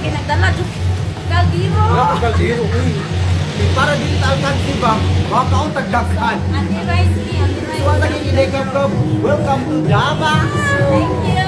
Kay nagdala jud kaldero. Wala ko kaldero, uy. Para dili ta alkansi ba? Makaon tagdaghan. Andi rice ni, andi rice. Suwata kay Inday Kabkab. Welcome to Davao. Thank you.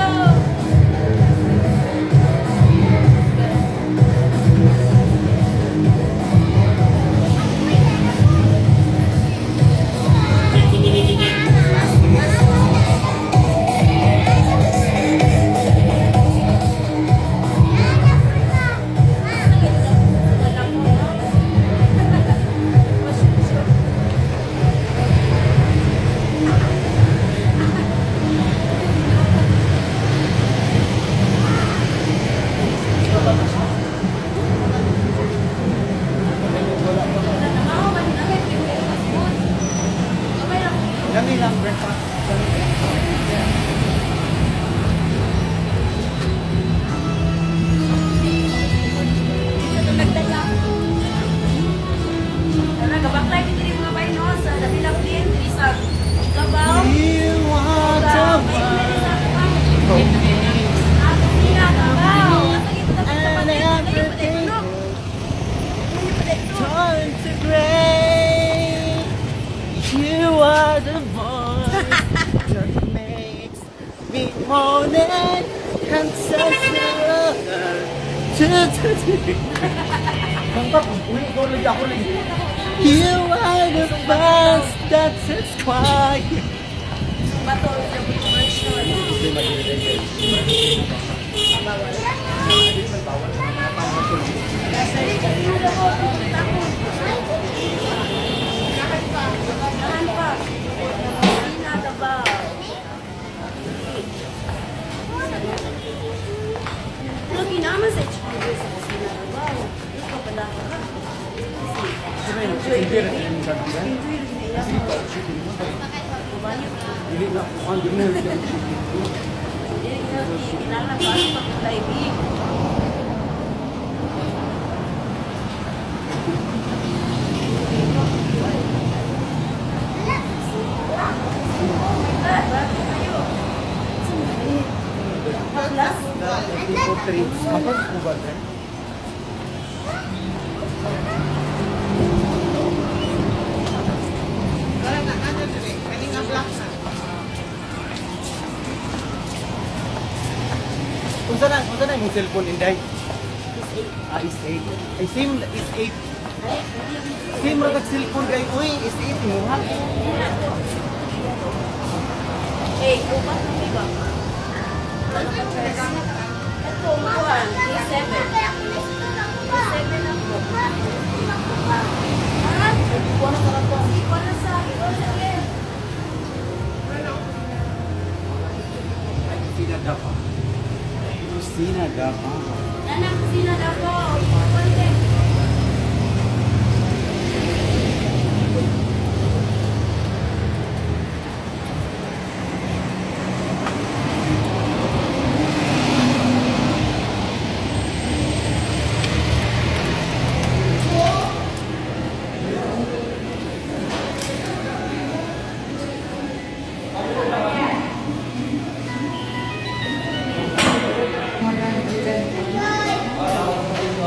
Dami lang breakfast. Nagabaklay diri mga bayno sa Davila Plain diri sa Davao. You are the one. And everything turn to gray. You are the voice that makes me more than consent. You are the best that is quiet. Wala na, ano diri? Kaning nga black na. Unsa na imong cellphone, Inday? Ah, is 8. Ay, same, is 8. Same ra kag cellphone kay uy, is 8 imuha. Hey, upat na ba? Ito, kuan, A7. A7 ako. Ha? Ikuha na sa, ikuha sa akin. Ay, Kusina Dapa. Kusina Dapa. Nanang kusina na po. Ikuha na kayo.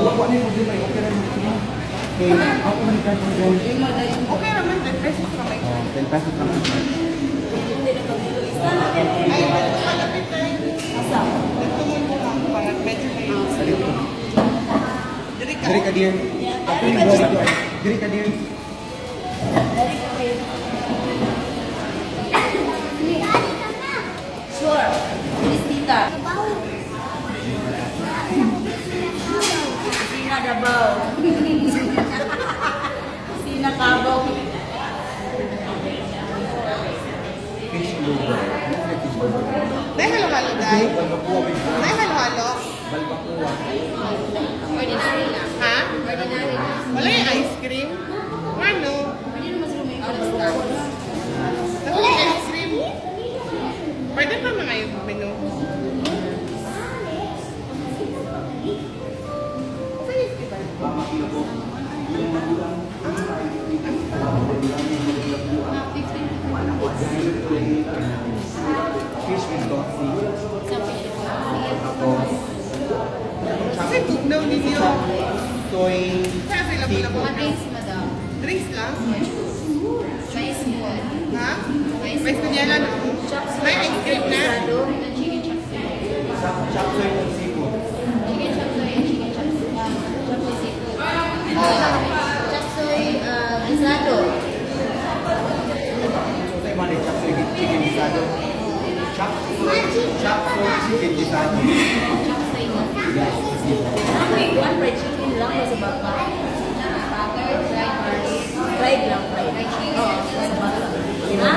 Wala ni problema, okay ra mo. Okay, ako man ka Okay naman, 10 pesos na may. Oh, 10 pesos lang. Hindi na pagilo. Isa na din. Ay, dito malapit na yun. Asa? Dito mo mo lang para medyo may. Sa dito. Diri ka. Diri ka dear. Diri ka dear. Dari ka kayo. Sure. Please, tita. Kusina Davao. Kusina Kabaw. Fish lover. Fish lover. Dahil halo-halo, dai. Dahil halo-halo. Balbacoa. Ordinary lang. Ha? Ordinary lang. Wala yung ice cream? Ano? Pwede naman siguro may balbacoa. Wala yung ice cream? Pwede pa mga yung menu. Saan yung iba? Fish with tofu. Tapos, Kasi tugnaw. Kaning Kaya sila pala po. Mga drinks, madam. Drinks lang? May small. Ha? May kunyela na. May ice cream na? Chicken chop suey. Chop suey and seafood. Chicken chop suey and chicken chop suey. Chop suey seafood. Chop suey guisado. So sa iba chop suey chicken guisado. Chop suey chicken guisado. Chop suey. Yes, seafood. Ano one fried chicken lang o sa baka? Butter, fried rice. Fried lang, fried. Fried chicken. Oo, sa baka. Ha?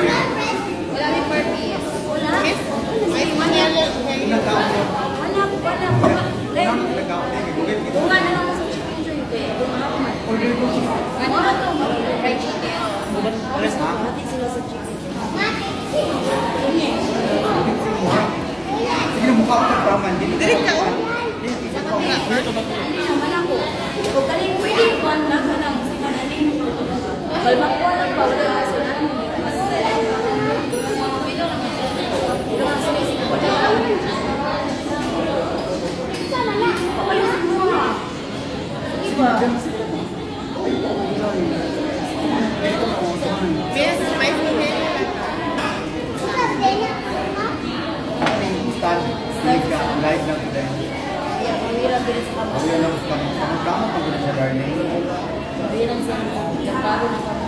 Wala rin per piece. Wala? Miss, may kunyela. Ilang taon mo? Wala, wala. Wala. Ilang taon mo? Google ito. Bunga na lang sa chicken joy. Kaya bunga ako man. Order ko siya. Ano ba ito? Fried chicken. Ha? Hati sila sa chicken joy. Sige, mukha ko nagpaman. Direct ka, oh. Ano naman ako? O kaling pwede kuan lang ka lang sa kanaling. Balmakuha lang pa wala ka sa namin. Miss, may kunyela. Stan, live ka. Live lang today. Yeah, pangirap din sa kama. Awin lang sa kami. Kamo pag sa darling. Pangirap sa bago na kama.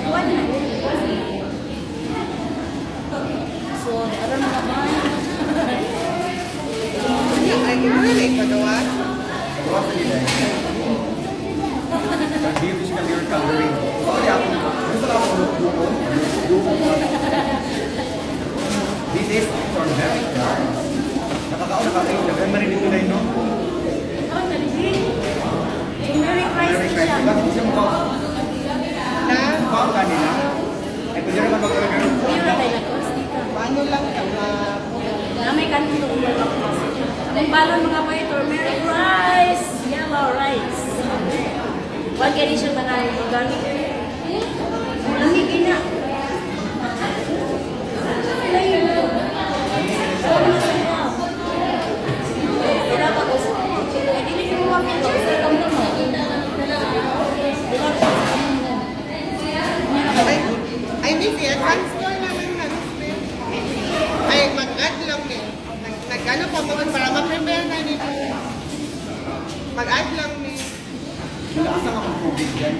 Kuan na. So, aron na naman. Ay, wala na ipagawa. Gawa sa nila. Nag-beauty siya kang coloring. Gusto ko ako. Gusto ko ako duko. Duko. This is turmeric rice. Nakakaon na kayo. Daghan marinig ko na yun, no? Oh, nalibig. Turmeric rice Turmeric rice. siya. Bakit siya mukha? Na, Mukha ang kanila. Ay, kung dyan naman mag-order. Pure tayo na dito. paano lang ka ma... Na may kanto kung balon. Ang balon mga bay, turmeric rice, yellow rice. Wag kaya siya tanan organic. Lami kina. Ay, ay, miss, i-advance ko naman na, miss, miss. Ay, mag-add lang eh. Nag-ano pa mo para ma-prepare na nito. Mag-add lang ni. Wala asa nga kung tubig dyan.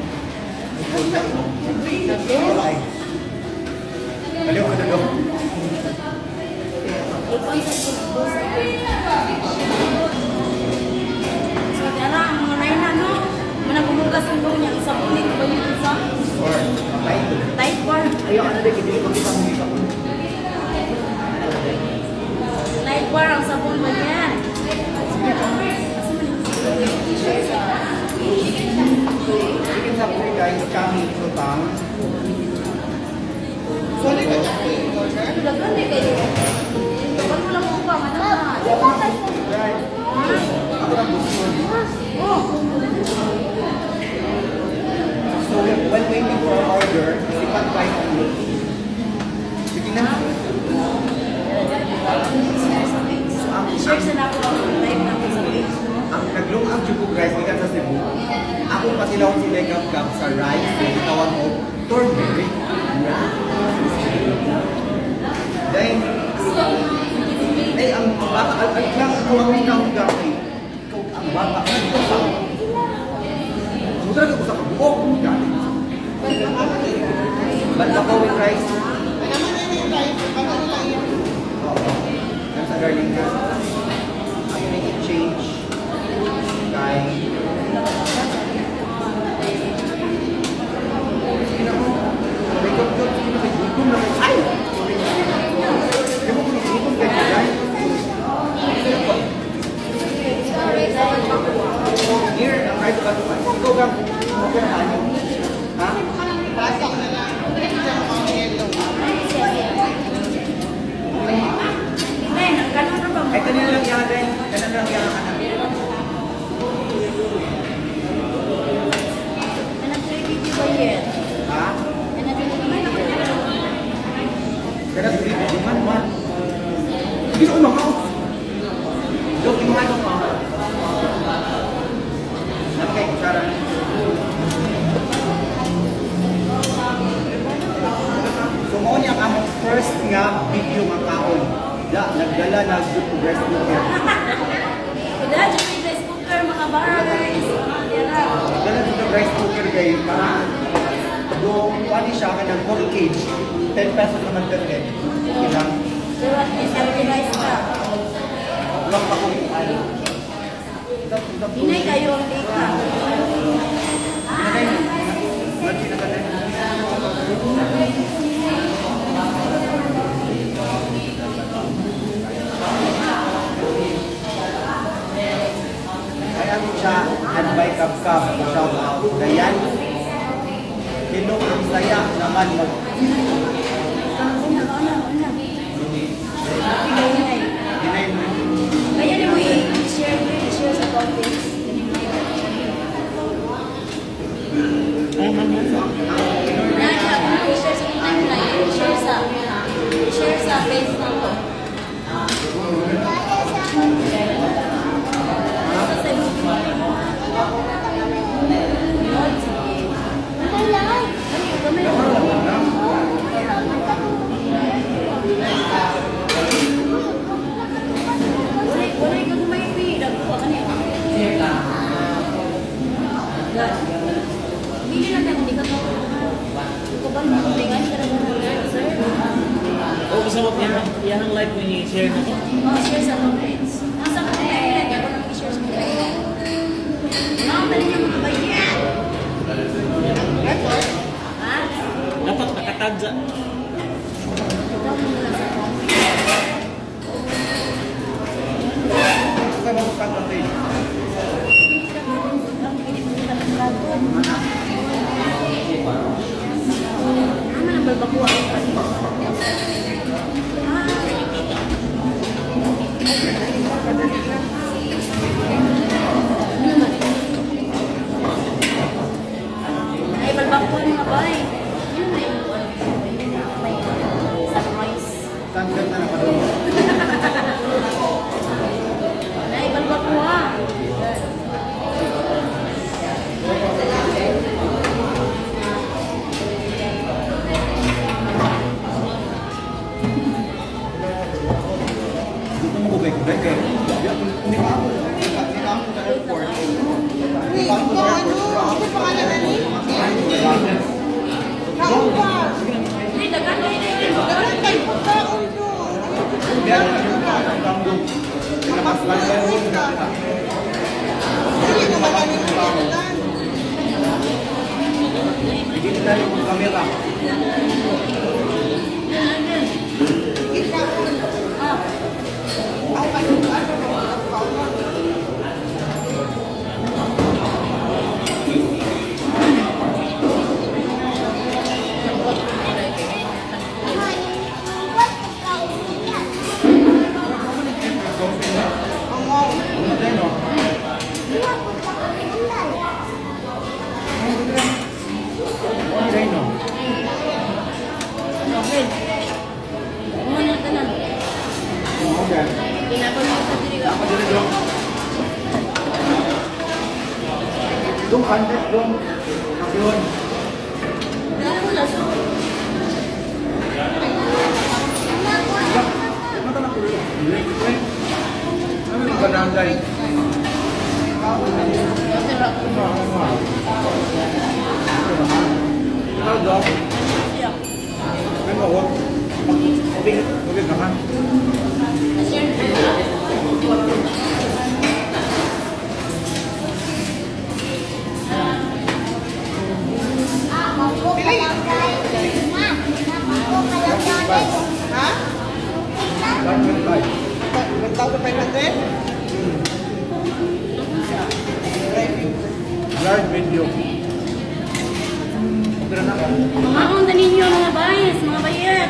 Wala eh. Baliw ka na doon. So, dara, ang mga nayna, no? Managumugas ang buong niya. Isa punit ba yun isa? Or, patay. Type 1. Ayaw, ano din, hindi ko kita mong isa. Light bar ang sabon ba niyan? Chicken chop suey guys, kami sotang. Sorry ka niya, order. Daghan di kayo. Kapag mo lang mo pa, manang Right. Ako lang gusto. Oh, So, while waiting for our order, sipat tayo only. Sige na. So, ang, share sa nako ang live na ako sa page. ang naglungag jud ko rice gikan sa Cebu. Ako patilaw si Legap Cup sa rice na gitawag og turmeric. Dahil, ay, ang bata, al lang, ako ang ikaw gapay. Ikaw ang bata, ang ikaw sa So, talaga ko sa kabuok. Gani. Balbakaw with rice. Ay, naman na yung rice. Paano lang yun? Oo. Yan sa garlic ka. Ako na i-change kay... Sige na ko. May gutom, sige na kay gutom na kay... Ay! Di mo kung gutom kay guys. Here, ang rice ba ito? Ikaw gang, okay na ano? Ha? Pasok na lang. Hindi mo ang yellow. Nen, ang kanon ra ba mo? Ay, kanina lang yan, Ren. Kanina lang yan ka na. Kanang 350 ba yan? Ha? Kanang 350. Kaya 350 man, man. Hindi ko makaw. Dok, yung ano ka. Rice cooker kay para do kuan siya kanang 4 kg, 10 pesos naman per head. Okay lang. Pero at least healthy rice ka. Wala pa kong ano. Hinay kayo ang lika. Ay, ano siya, Hanbay Kabkab, shout out. Dayan, hello, ang saya naman mag Una, una, una. Ikaw, hinay. Hinay mo. Kaya ni mo i-share, i-share sa comments. Naya, kung i-share sa timeline, i-share sa page na to. Sa Yun, sige. Ay, gamay. Walay, walay gamay, pi. Dagko ka niya. God. Bili lang tayo, hindi ka to. Ikaw ba, hindi ka na sir? Oo, kasi mo iyahang live mo i-share na ko. Oh, share sa comments. Nasa timeline, ako nang i-share sa timeline. Mga dali niyo mga bayan. Record? Ha? Dapat nakatag sa Ikaw muna sa comments. Sa mga pagkatay. Ano ang balbakuha ang kanina? Ah, ano naman? Ay, balbakuha mga bay. Yun na yung ano, may sunrise. Tanggal na naman. Ay, balbakuha. Dito mo kubay kubay kay. Hindi pa ako. Hindi pa ako sa airport. Uy, ikaw ano? Ano pangalan na ni? Kaon ba? Hindi, dagan kayo na yun. Dagan kayo pagkaon doon. Hindi ako sa airport. Dili naman kami ulan. Hindi tayo yung camera. Ikaon. Ah, Ay, ano? Ano? Kaon. Hindi, no? Hindi, no? okay. Muna ka na. Okay. Tinapon mo sa diri Ako dito, Dong. Dong, kandet, dong. Kapion. Wala mo laso. Mata na kulo. Ano yung barangay? Ikaw, Dong. Siya. May mawag. Tubig, tubig ka ha? Share. Ha? 1.5. 1,500? Live video. Okay na. Mga na ninyo mga bayas, mga bayat.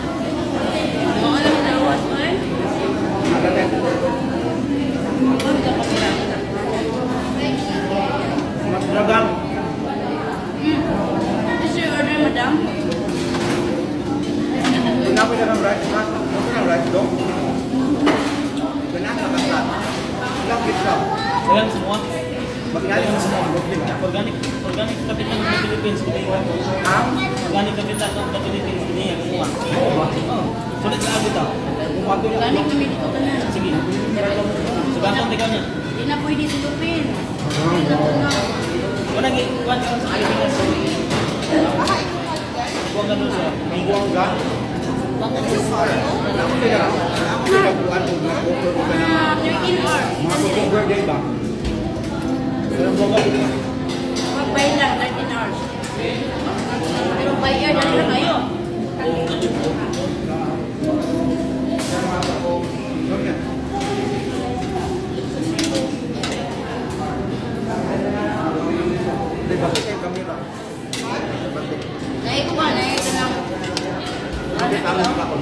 Mga alam na what man. Mas dagang. This is your order, madam. Organic, organic capital of the Philippines kini. Organic capital of the Philippines kini ang kuha. Oh. Sulit sa abot ah. Organic na may dito tanan. Sige. Subakon ikaw niya. Di na pwede silupin. Na. Wala gi kuan ka sa Pilipinas. Buwang ganun siya. Buwangga. Ako sila, ako sila kuan og nag-offer og kanang Ah, 13 hours. mga cucumber day ba? Pero buwangga dito. Mag-buy lang, 13 hours. Pero by air, dali lang kayo. Okay. Di ba kay kamera? Batik. Naik ko, naik ka ng. Hindi tama ka ko.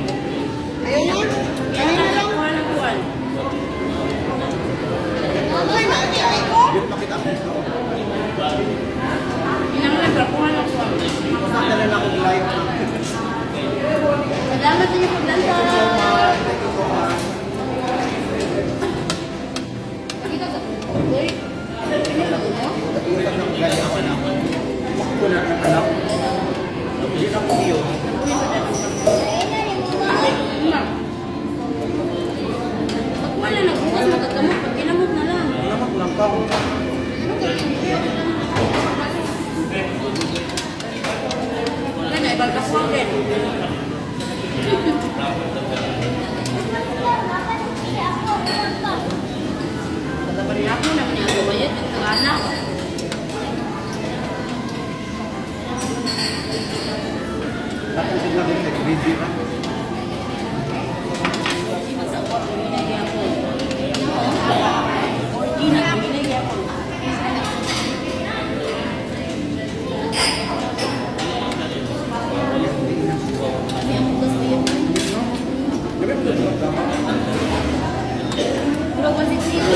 Ayun yun. Kaya na lang kuha ng kuwan. Okay na, di ay ko. Di pa kita ko. Inang lang, kuha ng kuwan. Basta na lang akong live. Salamat sa inyo pagdanta. Thank you so much. Pakita sa. Uy, pinili ko mo? Nag-uusap ng gani ako na. Ako na ang anak. Hindi na ko iyo. Ma. Pag wala nagbukas, magagamot. Pag kinamot na lang. Namak lang ka. Wala na, ibang kakuha din. Katabarin ako naman yung gabayad ng anak. Tapos sila din nag-busy ra. Origina, binigay ako. Pero kasi sino?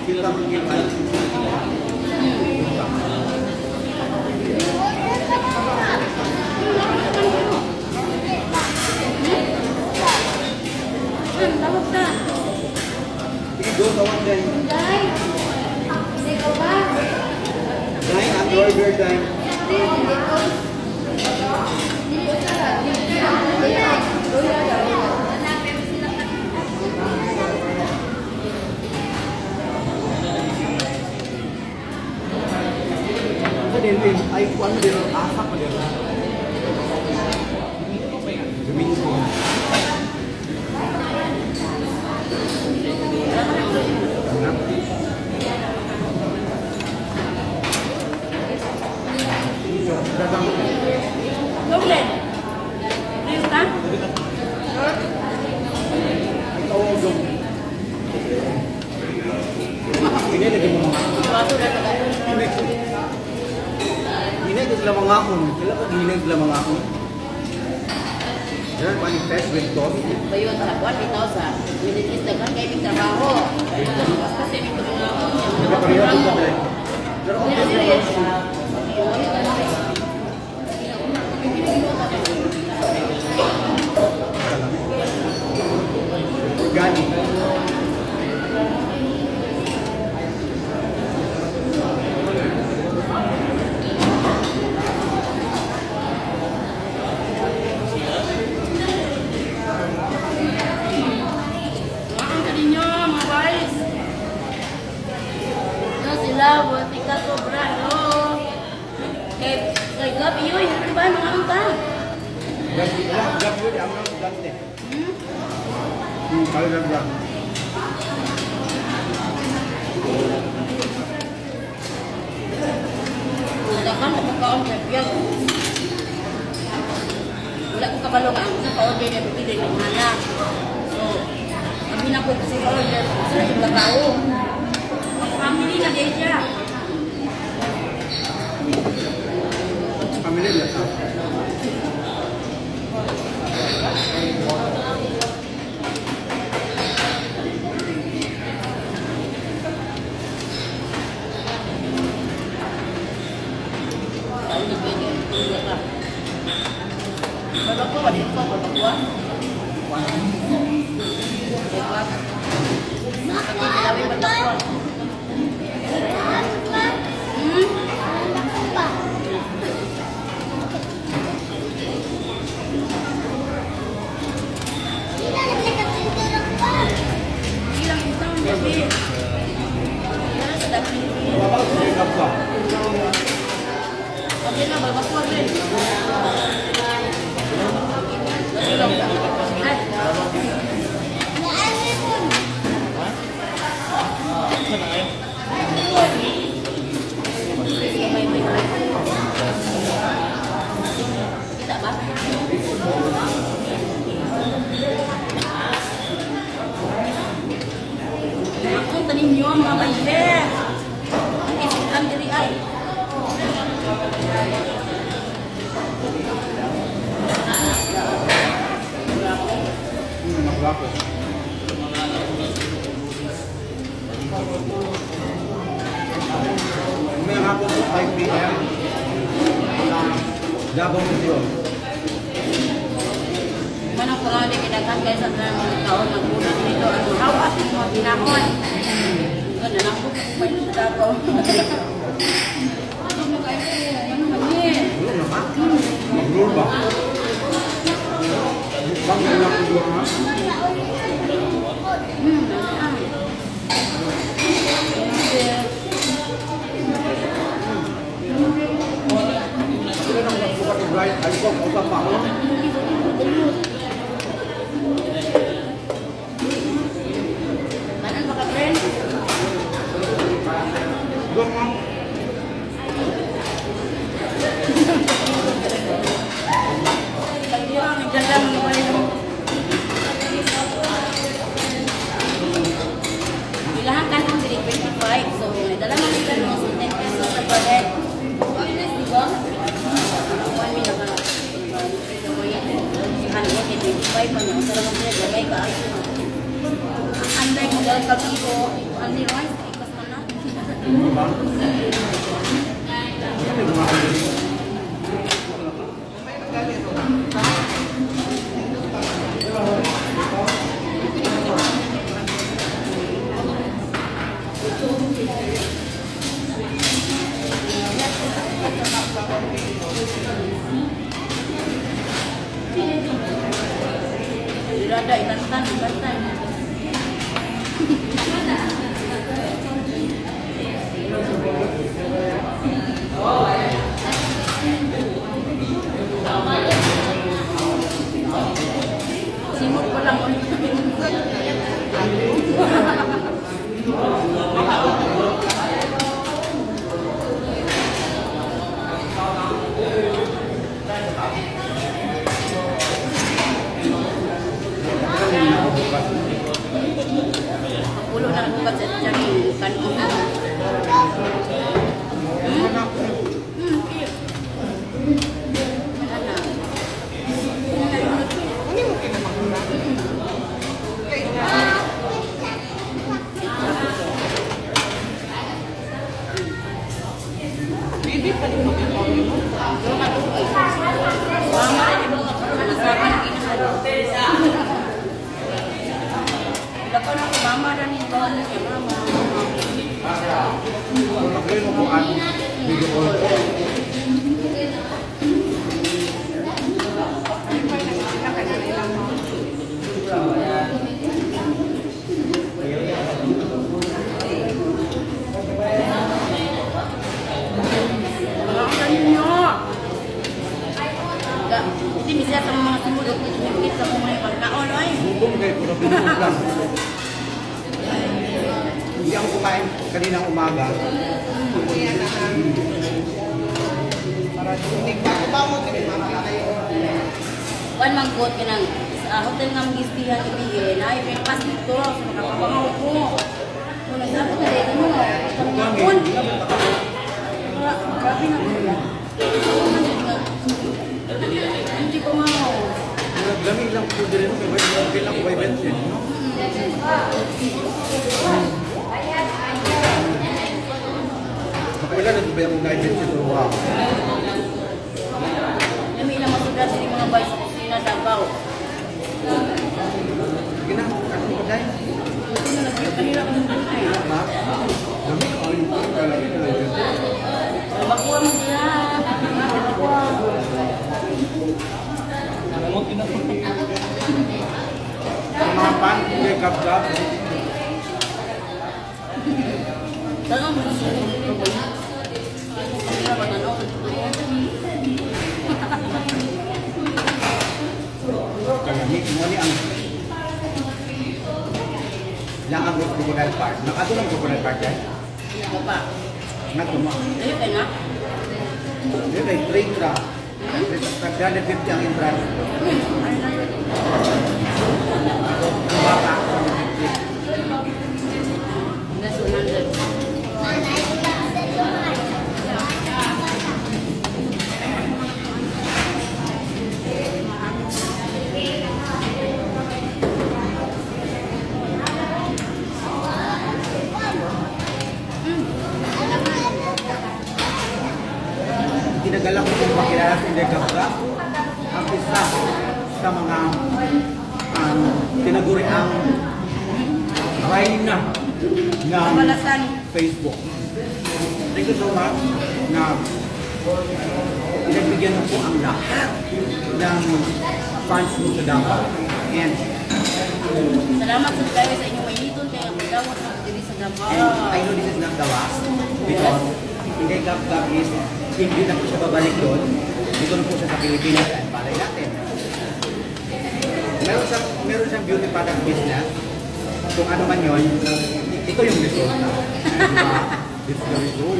Kita mangil. Tawag na. Sige, go tawag din. Day! Ikaw ba? Dine at order dine. Sa din din ay kuan mo din asa pa din. Domingo. Dagang Go, Glenn. Ayos ka? ikaw ang dong. Hinay mo mga. Bato na taga. Hinay ka sila mga akon. Kila ka hinay sila mga akon. There manifest with God. Bayon sa kuan bitaw sa Middle East daghan kay mig trabaho. Basta sa mig mga Diba pareho ko ba? Pero okay. Organic. Ang ka ninyo mga guys. No sila buti ka sobra no. Kay kay gabi yoy, ano ba mga angka? Gabi, gabi yun, ang gabi. Hmm? Kaya lang lang. Wala ka mapagkaon kay biyag. Wala ko kabalo nga ang sa pa-order na bibili ng hana. So, ang ko kasi order sa ibang tao. Ang family na din siya. Family lang ka. Ay, nagpwede. Wala ka. Barbacoa, di ko barbacoa. Diba? Nakakilawin barbacoa. sa Pilipinas. Babaw sa kapwa. Okay na, balbakwa rin. Ay, Saan na kayo? may, may, may. Kita ba? Ako tanin niyo mga bayle. Ang isipan diri ay. Nakulako. May hapon po 5 p.m. Sa Davao Museum. Manang kurali kidaghan kay sa tanan mga tao nagbulat nito ang hawas ng mga binahon. Ano na ko may Davao. Ano mo kayo? Ano man ni? Ano na ka? Mag-roll ba? Bang na ko ha? Sila nang nagbukat ng right. Ay ko, kausap pa ako. Kanan ba ka, friend? Doon nga. Tagyo ang nagdala mga bayo. Ilahan ka nung diri 25. So, nagdala man nila no, so 10 pesos sa palit. Pwede, di ba? One mil ka. Si Hanwo, kay 25 pa niya. Sa lamang sila, lagay ka. Ay, anday mo dahil kabigo. Anday rice, ikas man na. Ano ba? Ano yung mga kaibigan? Irada, itantan, itantan. Simot ko lang. Pulo na ang sa tiyan yung kanon. Okay. Wala na. Ano mo kinapagura? Baby, palit mo yung mo. Mama, di ba ano sa akin Lako na ko mama na ni ba niya mama. Kung nakulino ko ang video call. Wala ninyo. Ga, hindi misya sa mga simulot dito sa mga pagkaon oy. Bubong kayo, puro binubog lang. Hindi ako kumain kaninang umaga. Kuya na ha. Para hindi pa mo tinimama kayo. Wan man ko kanang sa hotel nga magistihan gabi na ay may pass dito sa makapabangaw ko. Kung nagsabot na dito mo, pangapon. Grabe na ko. Hindi ko nga. Lamig lang po din. Okay lang po kay Benson, no? Wala na ba yung kay Benson? Wow. Lami lang masudlan sa mga bay sa kusina Davao. Sige na, ano ko dahil? Ito na nagkahirap ng buhay. Ha? Lamig, ay, lamig na lang. Bakuha mo siya. Bakuha. Namot yun ako. Ang mga pan, hindi kap-kap. Tanong mo sa Tanong. Kaya mo ni ang lang ang Crocodile Park. Nakato lang Crocodile Park yan? Ako pa. Nga mo. Layo kay na. Hindi, may train tra. 350 ang entrance. Ang bata, 150. That's 100. Tinagala ko kung makilala si Inday Kabga. Ang isa sa mga tinaguri ang reyna ng Kabalasan. Facebook. Thank you so much na pinagbigyan mo po ang lahat ng fans mo sa Davao. And, Salamat sa kayo sa inyong mainiton kay ang dawat ng diri sa Davao. and I know this is not the last because Inday Kabgab is hindi na po siya babalik doon. Dito na po siya sa Pilipinas at balay natin. Meron siyang beauty product business. Kung ano man yon, ito yung resulta. Diba? This is the result.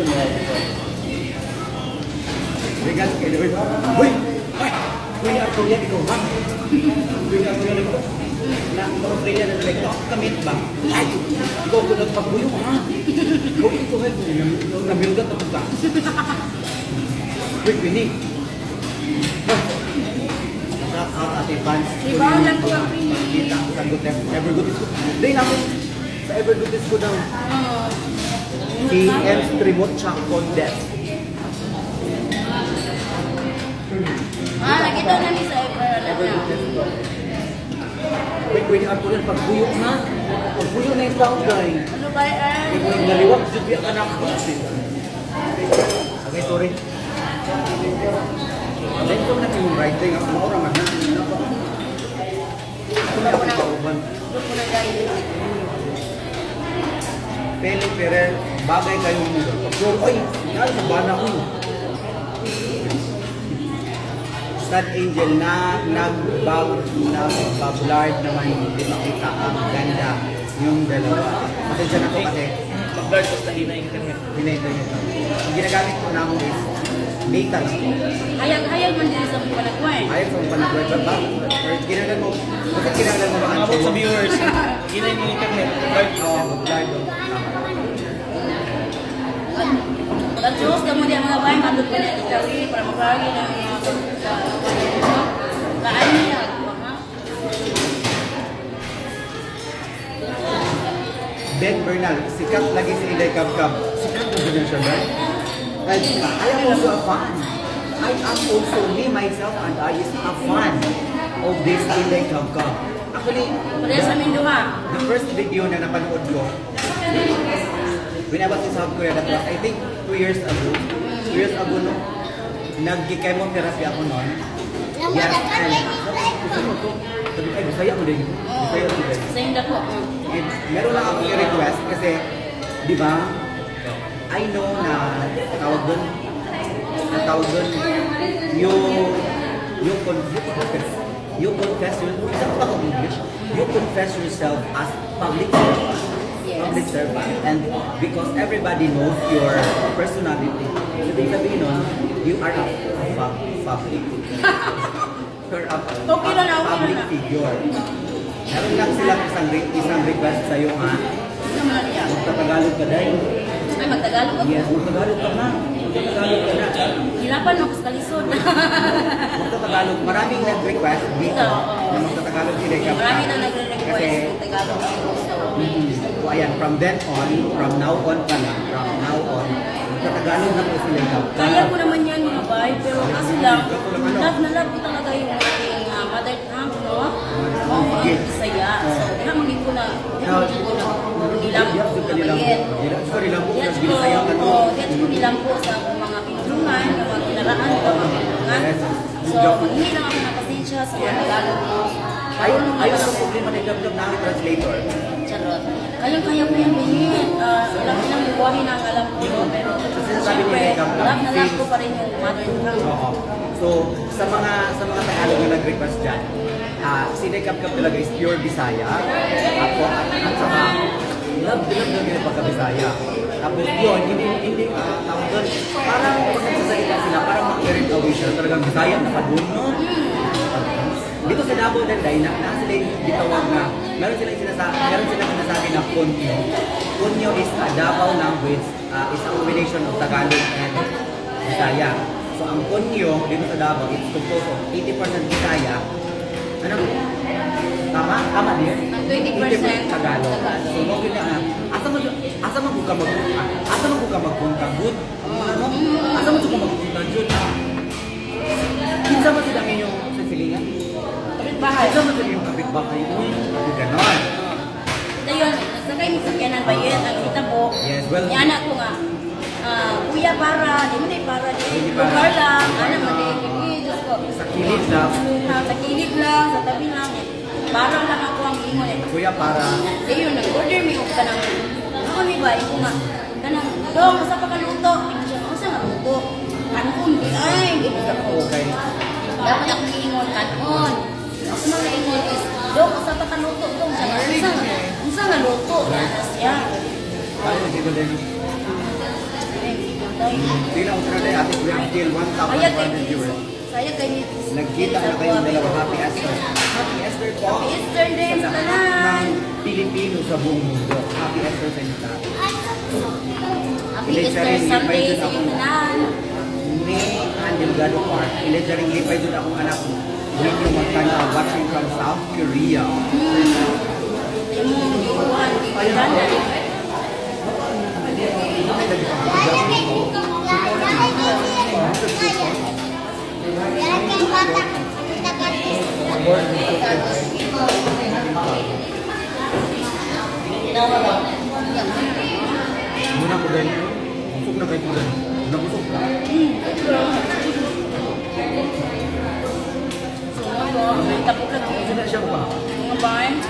Regal kay Uy! Uy! Uy, Arturia, ikaw ha? Uy, Arturia, ikaw. Na, Australia na like, ito, kamit ba? Ay! Ikaw ko nagpagbuyo ha? Ikaw ito ha? Namilgat ako ka. Uy, Queenie. Shout out Ate Vance. Diba? Lang ko ang Queenie. Kita sa good ever good is good. Day namin sa ever good is good ang Oo. si M. Streamot Condes. Ah, nakita na ni sa Ever Ever na. good is good. Wait, wait, Arthur, pagbuyo na. Pagbuyo na yung tao, guys. Ano ba eh? Hindi mo nang naliwag, jud ka na ako. Okay, sorry. Then ko na yung right thing, ako maura man na. Ako na ako kauban. Ano ko na dahil. Pele Ferrer, bagay kayong pagbuyo. Oy, yan sa bana ko. Sad Angel na nagbag nagbablard naman hindi makita ang ganda yung dalawa. Pasensya na po kasi Mag-guard basta hina internet. hina-internet lang. Ang ginagamit ko namin is data lang po. Hayag-hayag man din sa Panagway. Ayaw sa panagway ba ba? Or kinahanglan mo, kasi kinahanglan mo ba ang Abot sa viewers, hina yung internet. Guard. Oo, mag-blurred. Tama. At Diyos, kamo di ang mga bahay, matod pa niya ikawi para makaragi ng mga kaan niya. Ha? Ben Bernal, sikat lagi si Inday Kabkab. Sikat na din siya, Ben. And I am also a fan. I am also me, myself, and I is a fan of this Inday Kabkab. Actually, Pareha sa aming duha. the first video na napanood ko, when I was in South Korea, that was, I think, 2 years ago. 2 years ago, no? Nag-chemotherapy ako noon. Yes, and sabi ko, sabi ko, ay, Bisaya mo din. Bisaya mo din. Sa inda ko. And meron lang akong i-request kasi, di ba, I know na tawag doon, ang tawag doon, you confess, isa pa ako English, you confess yourself as public servant. Yes. Public servant. And because everybody knows your personality, so ibig sabihin nun, you are a public. You're a Okay na na, okay na public na. figure. Meron lang silang isang request sa'yo ha. Ano man niya? Magtatagalog ka dahil. Ay, magtagalog ako. Yes, magtagalog ka na. Magtatagalog ka na. Hirapan ako sa kalisod. Magtatagalog. Maraming nag-request dito na magtatagalog sila ikaw. Marami na nagre-request Kasi, ng Tagalog ako. So, so ayan, from then on, from now on pala, from now on, magtatagalog na po sila ikaw. Kaya ko naman yan mga bay, pero kaso lang, Kaso lang ano? love na love ko talaga yung ating mother tongue, no? Oo, ang Sige. Bisaya. So, diha maging ko na, diha maging ko na, nilampo mga bayet. Diha ko, oo, diha ko nilampo sa akong mga pinulungan, yung mga kinaraan ko, mga pinulungan. So, maghingi lang ako ng pasensya sa mga Tagalog, no? Ayaw, Marunong ayaw naman sa ako. problema ni Gab Gab na ang translator. Charot. Kayang-kaya ko yung bingit. Ilang ilang lingwahe na ang alam ko, no? Pero Sinasabi ni syempre, Beckham lang, love na love ko pa rin yung mother tongue. Oo. So, sa mga Tagalog na nag-request dyan, si Nekap Kap talaga is pure Bisaya. Ako, at saka, love na love na yung pagka-Bisaya. Tapos yun, hindi, hindi, tawag doon, parang pag nagsasalita sila, parang mag-carried away siya. Talagang Bisaya na pa doon, no? Dito sa Davao Danday, na sila yung gitawag na, meron silang sinasabi na Konyo. Konyo is a Davao language, is a combination of Tagalog and Bisaya. So ang Konyo dito sa Davao, it's composed of 80% Bisaya. Ano? Tama? Tama din? Ang 20% Tagalog. Tagalog. So mo gina asa man ko ka magpunta good? Ano? Asa man ko magpunta jud? Kinsa man sila ang inyong sisilingan? Kapitbahay. Kinsa man sila yung kapitbahay? Uy, ako ganon. Dayon, nasakay mo sakyanan ba yun? Ang hitabo. Yes, well- Ni anak ko nga, kuya para, di mo di para, di Hindi para. lugar lang, anak mo di, eh, Diyos ko. Sa kilid lang. Sa kilid lang, sa tabi lang. Eh. Para lang ako ang ingon eh. Kuya, para. Dayon, nag-order mi og kanang, ako mi ba, iko nga, kanang, dong, asa pa kaluto? Ingon siya, asa nga luto? Kanon, di ay, di ko. Okay. Dapat ako giingon kanon. Ako mga ingon is, dong, asa pa kaluto, dong, siya nga, unsa nga luto? Tapos siya. Paano na dito din? Sila ang sunod ay ate Kuya Jill, Kaya kay 1,100 viewers. Saya kay Nagkita na kayong dalawa. Happy Esther. Happy Esther po. Happy Easter din Sa sa lahat tanan. ng Pilipino sa buong mundo. Happy Esther sa inyo lahat. Happy Easter Sunday sa inyong tanan. Ni Ann Delgado Park. Ilejaring lipay doon akong anak ninyo magtanaw watching from South Korea. Imong giuwan, giuwanan. Muna ko ganyan. Busog na kayo ko ganyan. Nabusog ka. So, mo, may tapok lang Sino siya ba? mga bay.